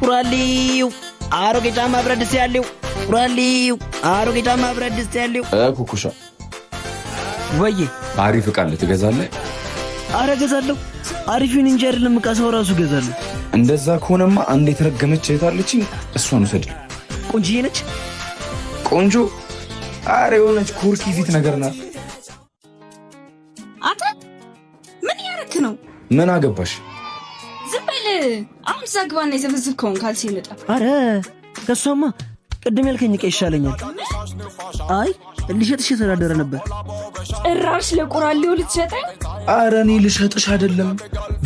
ቁራሌው አሮጌ ጫማ ብረት ድስት ያለው፣ ቁራሌው አሮጌ ጫማ ብረት ድስት ያለው። ኩኩሻ። ወዬ። አሪፍ ዕቃ አለ፣ ትገዛለህ? አረ እገዛለሁ። አሪፉን እንጂ አይደለም ዕቃ ሰው ራሱ እገዛለሁ። እንደዛ ከሆነማ አንድ የተረገመች እህት አለችኝ፣ እሷን ውሰድ። ቆንጅዬ ነች? ቆንጆ? አረ የሆነች ኮርኪ ፊት ነገር ናት። አንተ ምን እያደረክ ነው? ምን አገባሽ? ዝም በል። አሁን እዛ ግባና የዘበዝብከውን ካልሲ እንጠብ። አረ ከእሷማ ቅድም ያልከኝ ዕቃ ይሻለኛል። አይ ሊሸጥሽ የተዳደረ ነበር። ጭራሽ ለቁራሌው ልትሸጠኝ? አረ እኔ ልሸጥሽ አይደለም፣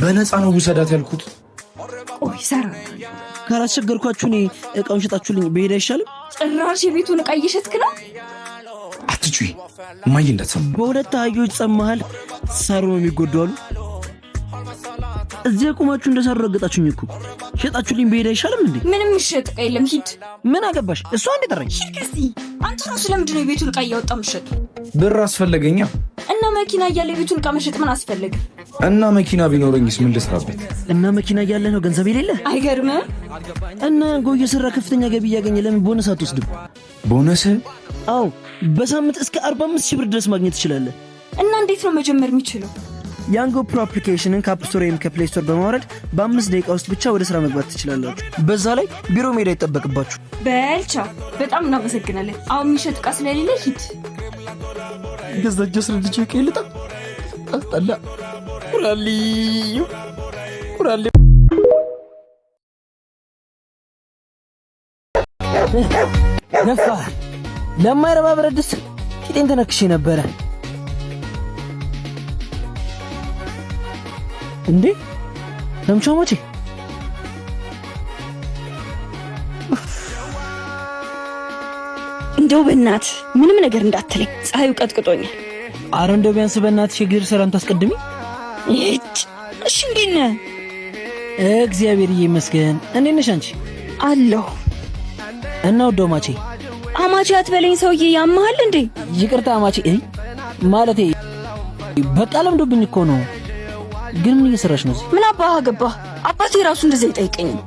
በነፃ ነው ውሰዳት ያልኩት። ቆይ ሰራ ካላስቸገርኳችሁ እኔ እቃውን ሸጣችሁልኝ ብሄድ አይሻልም? ጭራሽ የቤቱን ዕቃ እየሸጥክ ነው? አትጩይ፣ እማዬ እንዳትሰማ። በሁለት አህዮች ጸብ መሃል ሳሩ ነው የሚጎዱ አሉ። እዚያ ቆማችሁ እንደ ሳሩ ረገጣችሁኝ እኮ። ሸጣችሁልኝ ብሄድ አይሻልም እንዴ? ምንም የሚሸጥ ዕቃ የለም። ሂድ። ምን አገባሽ? እሷ እንዴ ጠራኝ። ሂድ ከዚህ። አንተ ራሱ ለምንድን ነው የቤቱን ዕቃ እያወጣ የምትሸጥ? ብር አስፈለገኛ። እና መኪና እያለ የቤቱን ዕቃ መሸጥ ምን አስፈለገ? እና መኪና ቢኖረኝስ ምን ልስራበት? እና መኪና እያለ ነው ገንዘብ የሌለ? አይገርምም? እና ያንጎ እየሰራ ከፍተኛ ገቢ እያገኘ ለምን ቦነስ አትወስድም? ቦነስ? አዎ፣ በሳምንት እስከ 45 ሺህ ብር ድረስ ማግኘት ትችላለህ። እና እንዴት ነው መጀመር የሚችለው? ያንጎ ፕሮ application ን ከ App Store ወይም ከ Play Store በማውረድ በ5 ደቂቃ ውስጥ ብቻ ወደ ስራ መግባት ትችላላችሁ። በዛ ላይ ቢሮ መሄድ አይጠበቅባችሁ። በል ቻው፣ በጣም እናመሰግናለን። አሁን የሚሸጥ ዕቃ ስለሌለ ሂድ። ገዛ እጅ አስረድቼ ልጣ አስጠላ። ቁራሌው ቁራሌው ነፋ ለማይረባ ብረት ድስት ቂጤን ተነክሼ ነበረ። እንዴ ለምቻ መቼ? እንደው በእናት ምንም ነገር እንዳትለኝ፣ ፀሐዩ ቀጥቅጦኛል። አረ እንደው ቢያንስ በእናትሽ የእግር ሰላምታ አስቀድሚ። ይጭ እሺ፣ እንዴት ነህ? እግዚአብሔር ይመስገን። እንዴት ነሽ አንቺ? አለሁ። እና ወደው ማቼ። አማቼ አትበለኝ ሰውዬ፣ ያመሃል እንዴ? ይቅርታ አማቼ፣ ማለቴ በቃ ለምዶብኝ እኮ ነው። ግን ምን እየሰራሽ ነው እዚህ? ምን አባህ ገባህ? አባቴ ራሱ እንደዚህ አይጠይቀኝም።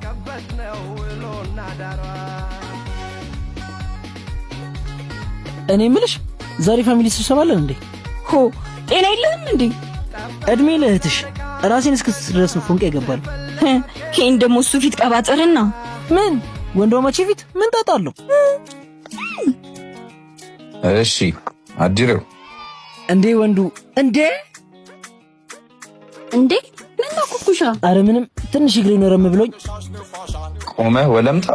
እኔ የምልሽ ዛሬ family ስብሰባ አለን እንዴ? ሆ ጤና የለህም እንዴ? እድሜ ለእህትሽ፣ ራሴን እስክስት ድረስ ነው ፎንቃ ይገባል። ይሄን ደግሞ እሱ ፊት ቀባጥርና። ምን ወንዶ አማቼ ፊት ምን ጣጣ አለው? እሺ አጅሬው። እንዴ ወንዱ እንዴ! እንዴ ምን ነው ኩኩሻ? አረ ምንም፣ ትንሽ እግሬን ወረም ብሎኝ። ቆመህ ወለምታ።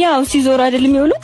ያው ሲዞር አይደል የሚውለው?